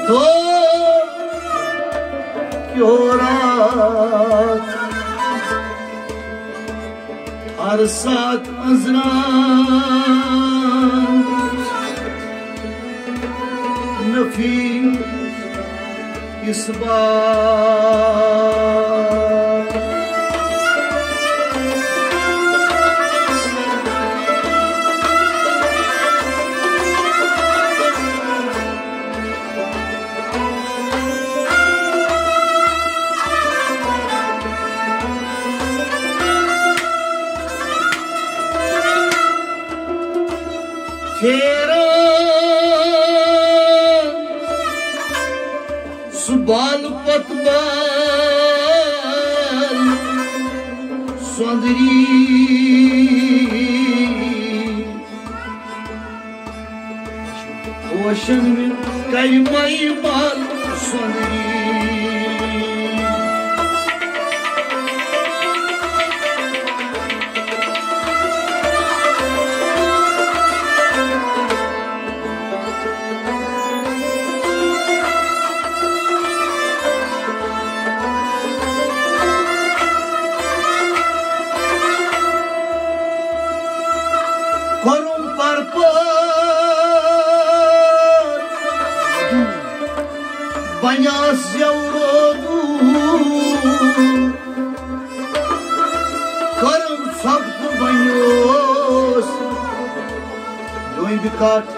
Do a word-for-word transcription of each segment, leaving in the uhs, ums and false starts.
تو کیو رات ہر ساتھ انزران نفی اس بار۔ پھیران سُہ بال پتہٕ بال سۄندری۔ پوشن مےٚ کرِ مَے بال سۄندری۔ کوٚرُم پرپٲرۍ بنیاس زیورودو۔ کٔرٕم ژھۄپہٕ تہٕ بنیوس ڈوٗنۍ کٹھ۔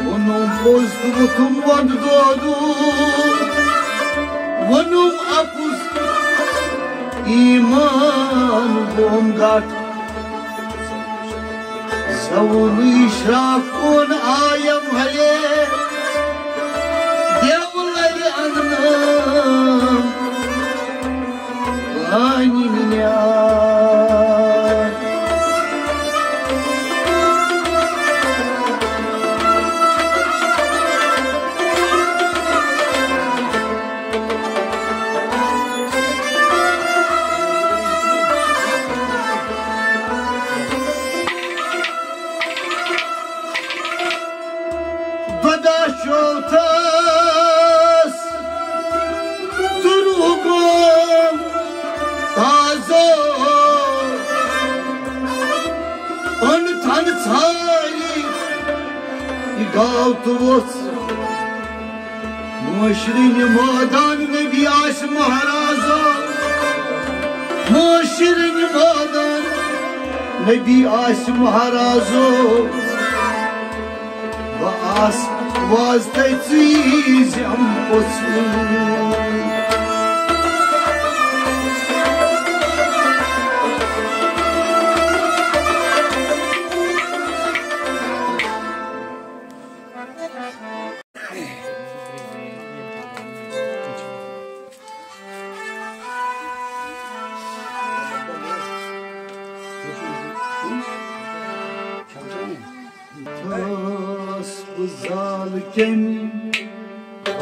ووٚنُم پوٚز تہٕ ووٚتھُم وۄندٕ دودوٗ۔ ووٚنُم اَپُز ایٖمان گوم گٹھ۔ زیوُن شراکون آیم ہلے، دیو لرِ اننہٕ پانی نیار۔ دۄدا شوتھس تہٕ روٗگوم تازو۔ پن تھن ژھاری یہِ گاو تہٕ ووٚژھ۔ مٲشرٕنۍ مٲدان نبی آسہِ مہرازو۔ مٲشرٕنۍ مٲدان نبی آسہِ مہرازو۔ بہٕ آسہٕ وازتَے ژٕے زٮ۪م پوٚژھ۔ تھٲس بہٕ زال کَمہِ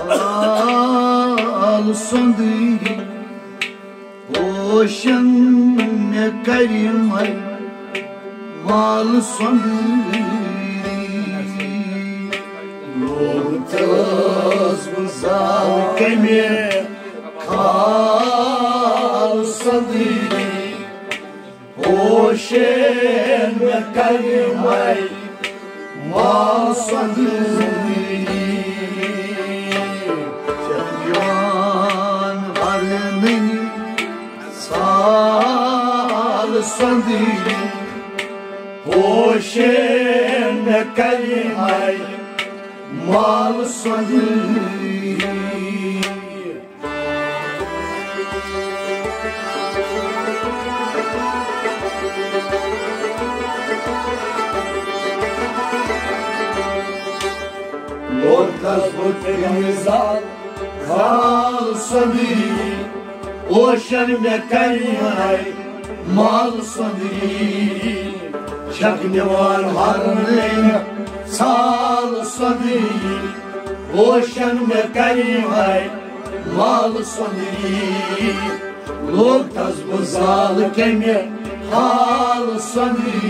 حال سۄندٕرِ، پوشن مےٚ کَرِ مَے مال سۄندٕرِ۔ لوگ تھٲس بہٕ زال کَمہِ حال سۄندٕرِ، پوشن مےٚ کَرِ مَے مال سۄندٕرِ۔ چندیوان ہرنٕنۍ سال سۄندٕرِ، پوشن مےٚ کَرِ مَے مال سۄندٕرِ۔ لوگ تھٲس بہٕ کَمہِ زال، زال سۄندٕرِ، پوشن مےٚ کَرِ مَے مال سۄندٕرِ۔ چھَکھ نِوان ہرنٕنۍ سال سۄندٕرِ، پوشن مےٚ کَرِ مَے مال سۄندٕرِ۔ لوگ تھٲس بہٕ زال کَمہِ حال سۄندٕرِ۔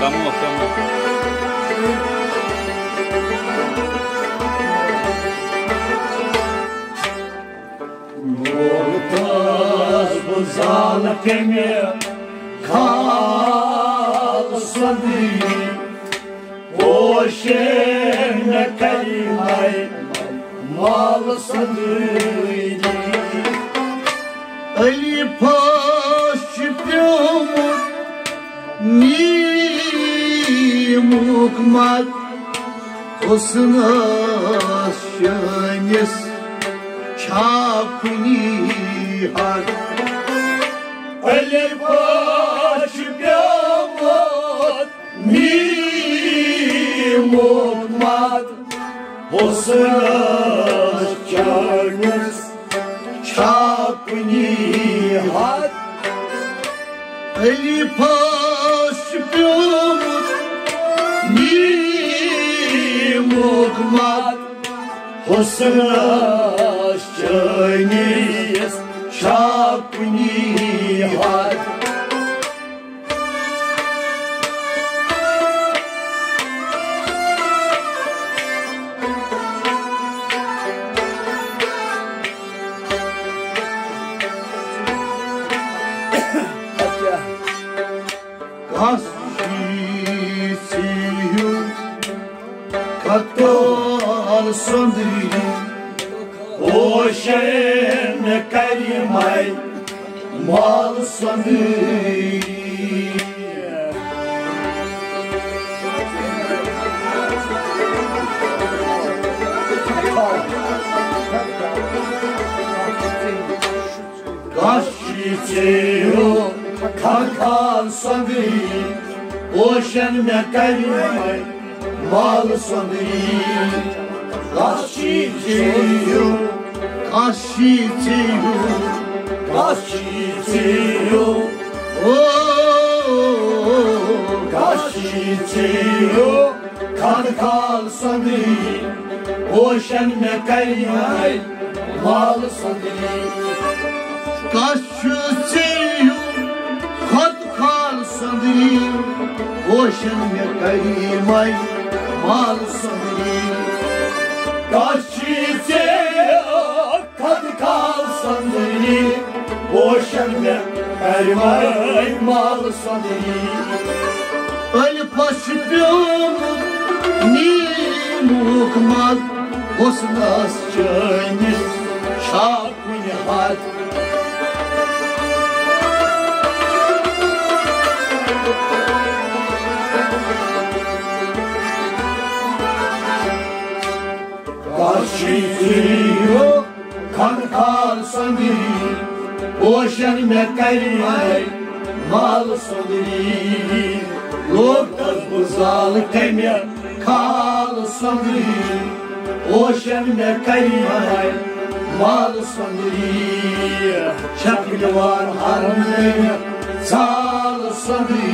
سمو، سمو۔ لوگتس بہٕ زال کمہِ خال سۄندٕے، پوشے مےٚ کریمے مال سۄندٕے۔ علی پھش چھُ پیومُت نیٖمُک مت، حسنس چٲنِس چھا کُنی حد؟ علی پھش چھُ پیومُت نیٖمُک مت، حسنس چٲنِس چھا کُنی حد؟ علی پھش چھُ پیومُت نیٖمُک مت، حسنس چٲنِس چھا کُنی حد؟ کس چھُے ژےٚ ہیوٗ قطار سۄندٕے، پوشے مےٚ کریمے مال سۄندٕے۔ کس چھُے ژےٚ ہیوٗ قطار سۄندٕے، پوشے مےٚ کریمے مال سۄندٕے۔ کس چھُے ژےٚ ہیوٗ، کس چھُے ژےٚ ہیوٗ، کس چھُے ژےٚ ہیوٗ، او، کس چھُے ژےٚ ہیوٗ قطار سۄندٕے، پوشے مےٚ کریمے مال سۄندٕے۔ کس چھُ ژےٚ ہیوٗ قطار سۄندٕے، پوشے مےٚ کریمے مال سۄندٕے۔ کس چھُے ژےٚ ہیوٗ قطار سۄندٕے، پوشے مےٚ کریمے مال سۄندٕے۔ علی پھش چھُ پیومُت نیٖمُک مت، حسنس چٲنِس چھا کُنہِ حد؟ کس چھُے ژےٚ ہیوٗ قطار سۄندٕے، پوشے مےٚ کریمے مال سۄندٕے۔ لوگتس بہٕ زال کمہِ خال سۄندٕے، پوشے مےٚ کریمے مال سۄندٕے۔ شکلہِ وار ہر نٔنۍ ژال سۄندٕے۔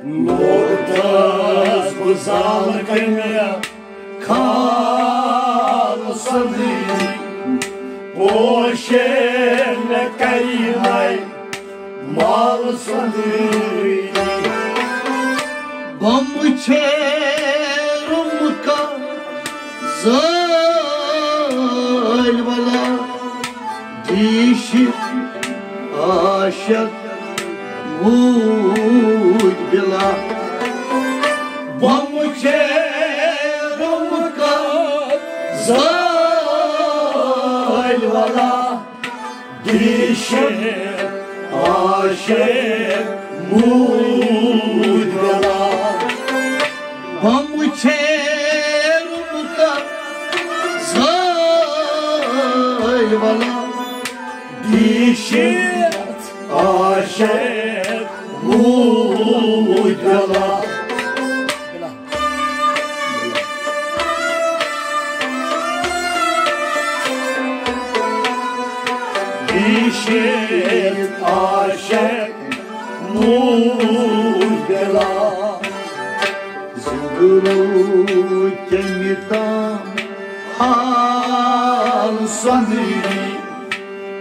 لوگتس بہٕ زال کمہِ خال سۄندٕے، پوشے مےٚ کریمے مال سۄندٕے۔ بمہٕ چھے رُمہٕ کا زٲلۍ ولا، دیٖشہِ عاشق موٗدۍ بِلا۔ بمہٕ چھے رُمہٕ کا زٲلۍ ولا، دیشن عاشق مود گلا۔ بم چھیر مکر زٲلۍ ولا۔ دیشن عاشق مود گلا۔ دیشن عاشق مود گلا۔ زندٕ روٗد کَمہِ تام حال سۄنٛدری،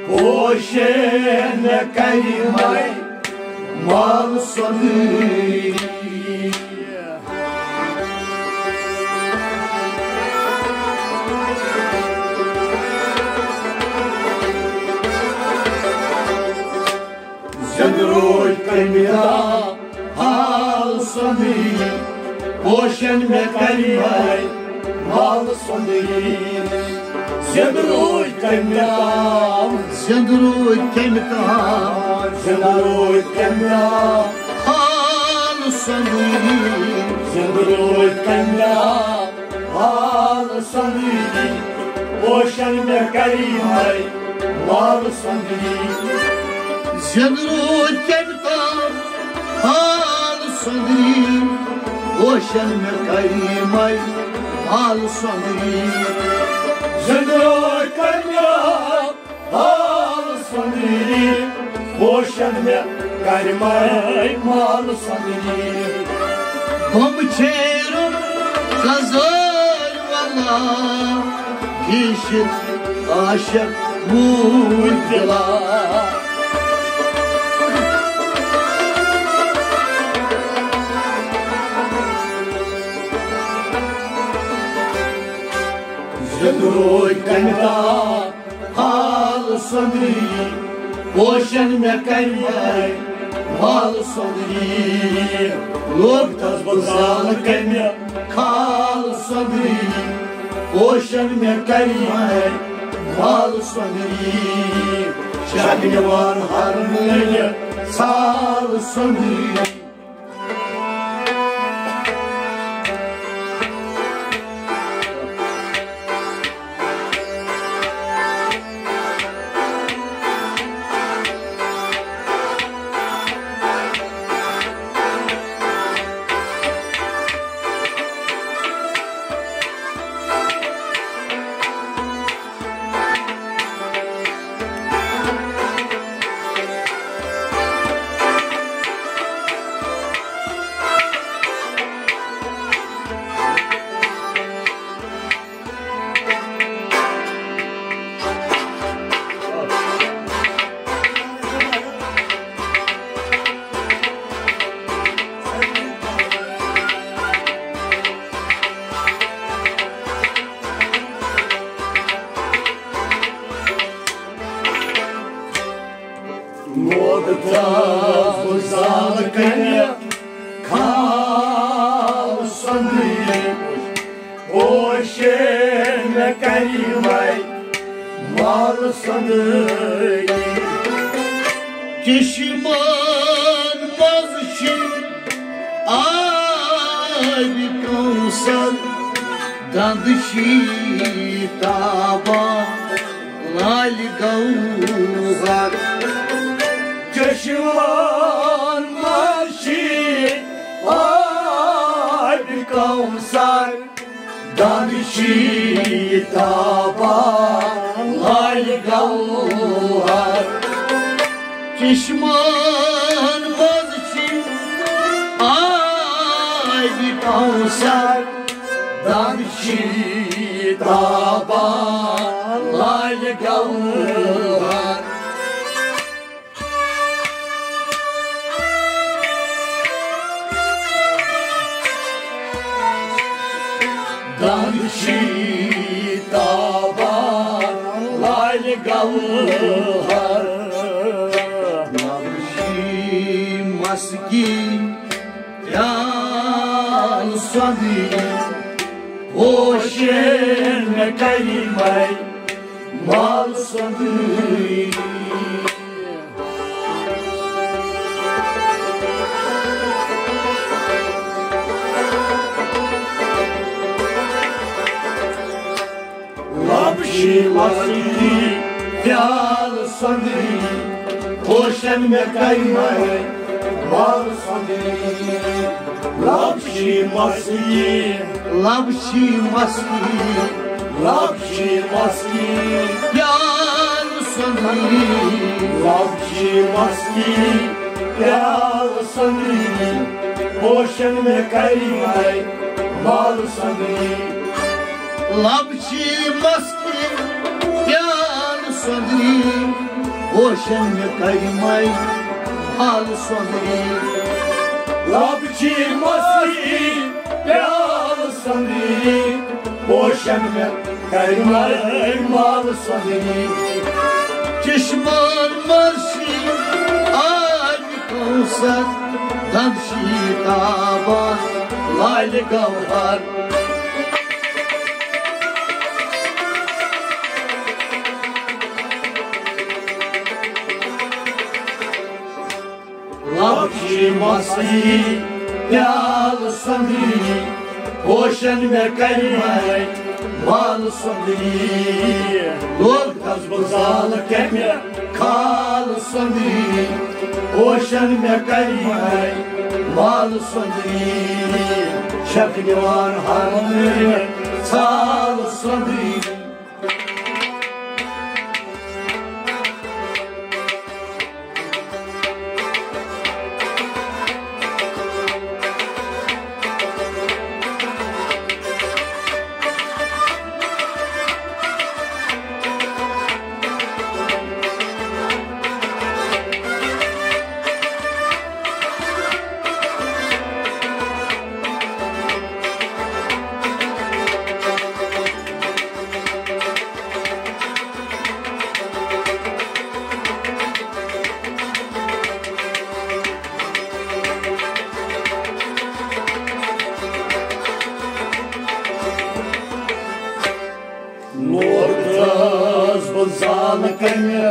پوشن مےٚ کَرِ مَے مال سۄنٛدری۔ زندٕ روٗد کَمہِ تام حال سۄنٛدری، پوشن مےٚ کَرِ مَے مال سۄنٛدری۔ زندٕ روٗد کَمہِ تام، زندٕ روٗد کَمہِ تام، زندٕ روٗد کَمہِ تام حال سۄنٛدری۔ زندٕ روٗد کَمہِ تام حال سۄنٛدری، پوشن مےٚ کَرِ مَے مال سۄنٛدری۔ زندٕ روٗد کَمہِ تام حال سۄنٛدری، پوشن مےٚ کَرِ مَے مال سۄنٛدری۔ زندٕ روٗد کَمہِ تام حال سۄنٛدری، پوشن مےٚ کَرِ مَے مال سۄنٛدری۔ بم چھیرم غزل ولا، کیشت عاشق موج دلا۔ زندٕ روٗد کَمہِ تام حال سۄنٛدری، پوشن مےٚ کَرِ مَے مال سۄنٛدری۔ لوگ تس بہٕ زال کَمہِ خال سۄنٛدری، پوشن مےٚ کَرِ مَے مال سۄنٛدری۔ شاہ نِوان ہرنہٕ ژھال سۄنٛدری۔ لوگ تس بہٕ زال کَمہِ خال سۄنٛدری، پوشن مےٚ کَرِ مَے مال سۄنٛدری۔ چشمن منٛز چھِ آبِ کوثر، دنٛد شیٖتابہ لالہِ گوہر۔ چشمن منٛز چھِ آبِ کوثر، دنٛد شیٖتابہ لالہِ گوہر۔ چشمن منٛز چھِ آبِ کوثر، دنٛد شیٖتابہ لالہِ گوہر۔ دنٛد شیٖتابہ لالہِ گوہر۔ نبشی مسکی پیال سۄنٛدری، پوشن مےٚ کَرِ مَے مال سۄنٛدٕے۔ لب چھی مستی پیالہٕ سۄنٛدٕے، پوشن مےٚ کَرِ مَے مال سۄنٛدٕے۔ لب چھی مستی، لب چھی مستی، لب چھی مستی پیالہٕ سۄنٛدٕے۔ لب چھی مستی پیالہٕ سۄنٛدٕے، پوشن مےٚ کَرِ مَے مال سۄنٛدٕے۔ لب چھی مستی پیالہٕ سۄنٛدٕے، پوشن مےٚ کَرِ مَے مال سۄنٛدٕے۔ لب چھی مستی پیالہٕ سۄنٛدٕے، پوشن مےٚ کَرِ مَے مال سۄنٛدٕے۔ چشمن منٛز چھی آبِ کوثر، دند چھی تابان لالہِ گوہر۔ لب چھی مستی پیالہٕ سۄنٛدٕے، پوشن مےٚ کَرِ مَے مال سۄنٛدٕے۔ لوگ تس بہٕ زالہٕ کمہِ کھالہٕ سۄنٛدٕے، پوشن مےٚ کَرِ مَے مال سۄنٛدٕے۔ چھکھ نِوان ہر ژھالہٕ سۄنٛدٕے۔ لوگس بہٕ زالہٕ کمہِ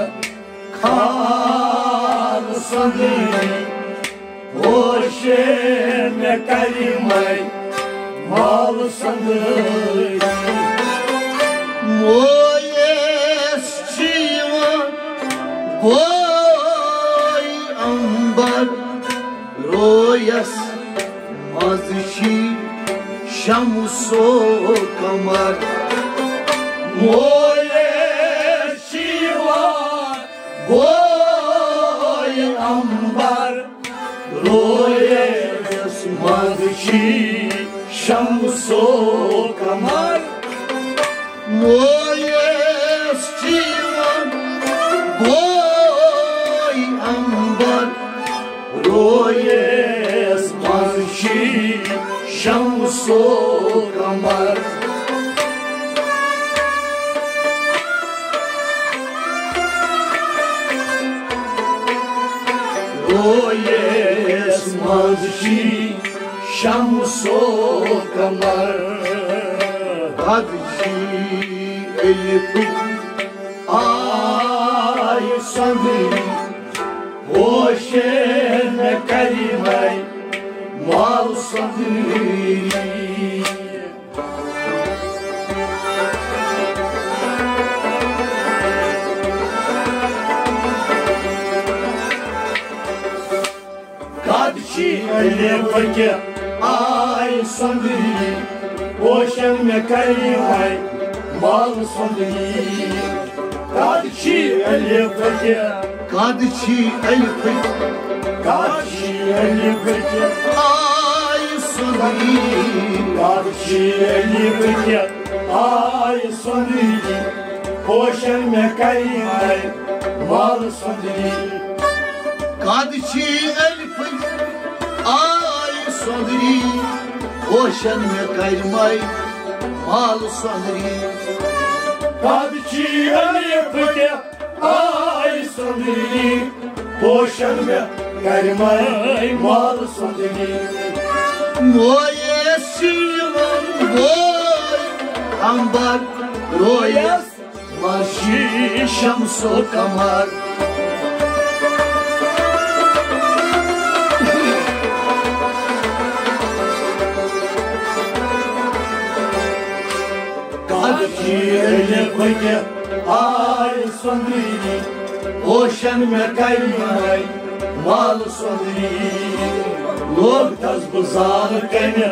کھالہٕ سۄنٛدٕے، پوشن مےٚ کَرِ مَے مال سۄنٛدٕے۔ مویس چھی یِوان بوے عنبر، رویس منٛز چھی شمس و قمر۔ مویس چھی یِوان بوے عنبر، رویس منٛز چھی شمس و قمر۔ مویس چھی یِوان بوے عنبر، رویس منٛز چھی شمس و قمر۔ رویس منٛز چھی شمس و قمر۔ قد چھی الفٕچ آے سۄنٛدٕے، پوشن مےٚ کَرِ مَے مال سۄنٛدٕے۔ قد چھی الفٕچ آے سۄنٛدٕے، پوشن مےٚ کَرِ مَے مال سۄنٛدٕے۔ قد چھی الفٕچ، قد چھی الفٕچ، قد چھی الفٕچ آے سۄنٛدٕے۔ قد چھی الفٕچ آے سۄنٛدٕے، پوشن مےٚ کَرِ مَے مال سۄنٛدٕے۔ قد چھی الفٕچ آے سۄنٛدٕے، پوشن مےٚ کَرِ مَے مال سۄنٛدٕے۔ قد چھی الفٕچ آے سۄنٛدٕے، پوشن مےٚ کَرِ مَے مال سۄنٛدٕے۔ مویس چھی یِوان بوے عنبر، رویس شمس و قمر۔ کاغذی علم بہٕ آے سۄندری، پوشن مےٚ کریمے مال سۄندری۔ لوگ تس بہٕ زال کمہِ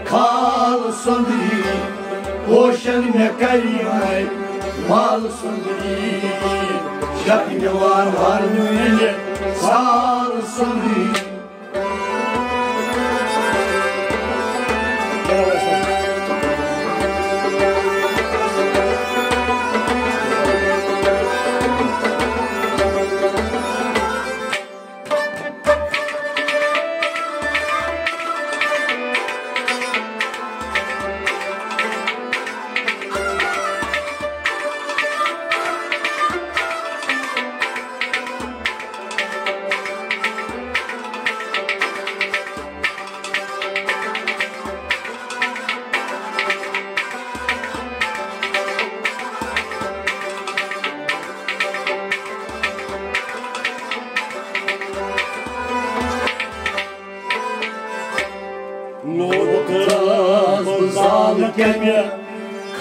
خال سۄندری، پوشن مےٚ کریمے مال سۄندری۔ شک نِوان ہر میانہِ سال سۄندری۔ لوگ تس بہٕ زال کمہِ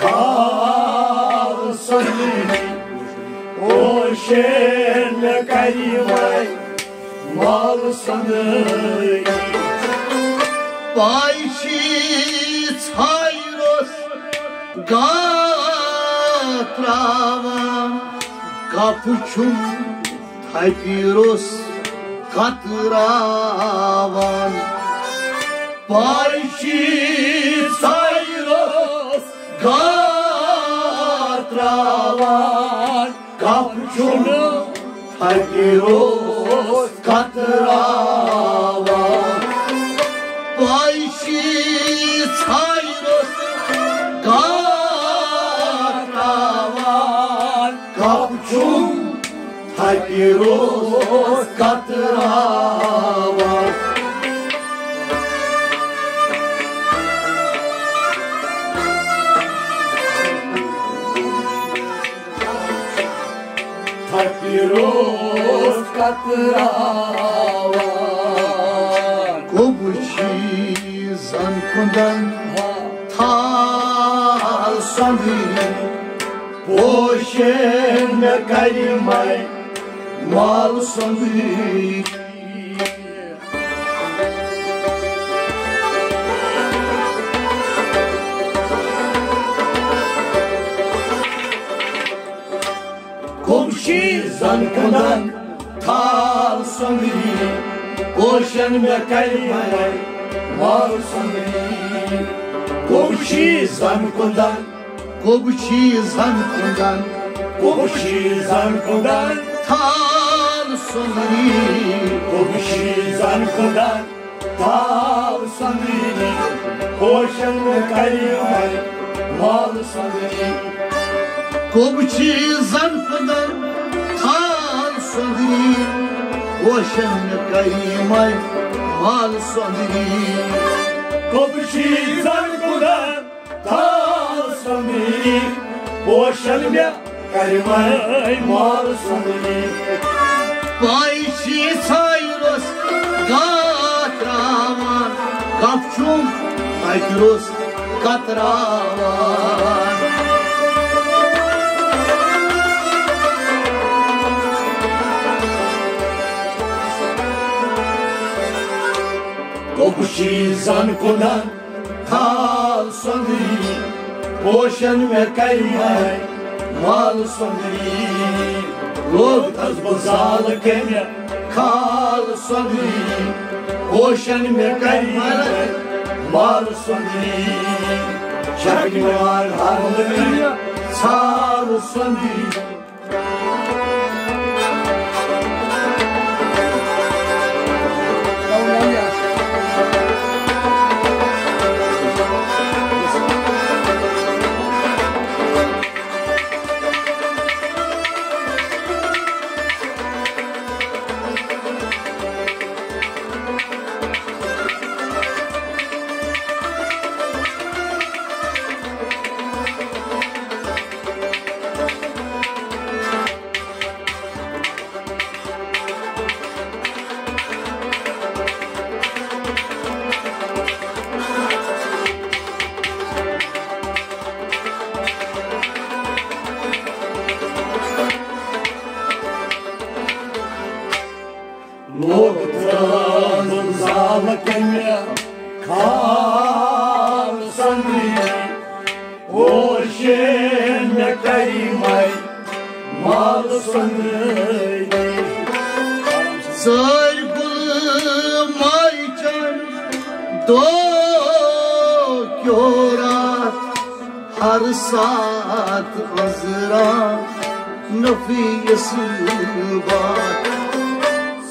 خال سۄندری، پوشن مےٚ کریمے مال سۄندری۔ پاے چھی ژھایہِ روٚس گاتراوان، کپھ چھُم تھپہِ روٚس کتراوان۔ پاے چھی ژھایہِ روٚس گاتراوان، کپھ چھُم تھپہِ روٚس کتراوان۔ پاے چھی ژھایہِ روٚس گاتراوان، کپھ چھُم تھپہِ روٚس کتراوان۔ تھپہِ روٚس کتراوان۔ کُبہٕ چھی زن کُندن تھل سۄندری، پوشن مےٚ کریمے مال سۄندری۔ کُبہٕ چھی زن کُندن تھل سۄندری، پوشن مےٚ کریمے مال سۄندری۔ کُبہٕ چھی زن کُندن، کُبہٕ چھی زن کُندن، کُبہٕ چھی زن کُندن تھل سۄندری۔ کُبہٕ چھی زن کُندن تھل سۄندری، پوشن مےٚ کریمے مال سۄندری۔ کُبہٕ چھی زن کُندن تھل سۄندری، پوشن مےٚ کریمے مال سۄندری۔ کُبہٕ چھی زن کُندن تھل سۄندری، پوشن مےٚ کریمے مال سۄندری۔ پاے چھی ژھایہِ روٚس گاتراوان، کپھ چھُم تھپہِ روٚس کتراوان۔ کُبہٕ چھی زن کُندن تھل سۄندری، پوشن مےٚ کریمے مال سۄندری۔ لوگ تس بہٕ زال کمہِ خال سۄندری، پوشن مےٚ کریمے مال سۄندری۔ شک نِوان ہر میانہِ سال سۄندری۔ لوگ ترٲوٕم زالہٕ کنہِ کھال سۄندری، پوشن مےٚ کریمے مال سۄندری۔ سٲرۍ گُلہٕ ماے چن دو کیو راتھ، ہر ساتھ عذرا نفیس بات۔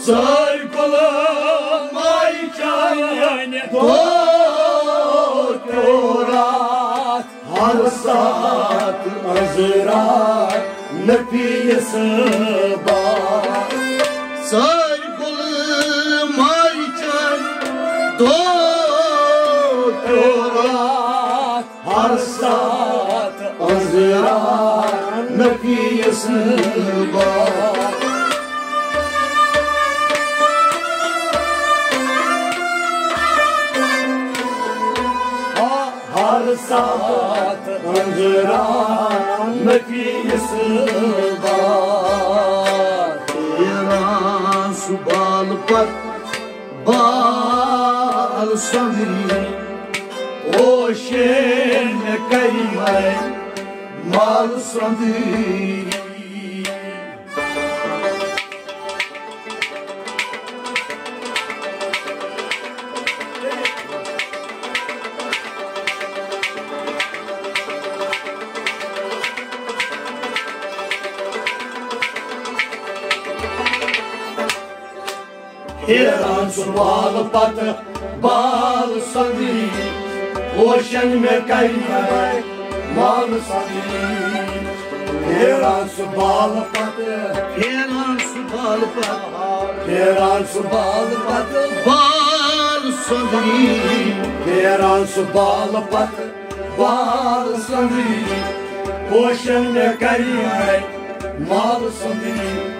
سٲرۍ گُلہٕ ماے چن دو کیو راتھ، ہر ساتھ عذرا نفیس بات۔ سٲرۍ گُلہٕ ماے چن دو کیو راتھ، ہر ساتھ عذرا نفیس بات۔ ہر ساتھ عذرا نفیس بات۔ پھیران سُہ بال پتہٕ بال سۄندری، پوشن مےٚ کریمے مال سۄندری۔ پھیران سُہ بال پتہٕ بال سۄندری، پوشن مےٚ کریمے مال سۄندری۔ پھیران سُہ بال پتہٕ، پھیران سُہ بال پتہٕ، پھیران سُہ بال پتہٕ بال سۄندری۔ پھیران سُہ بال پتہٕ بال سۄندری، پوشن مےٚ کریمے مال سۄندری۔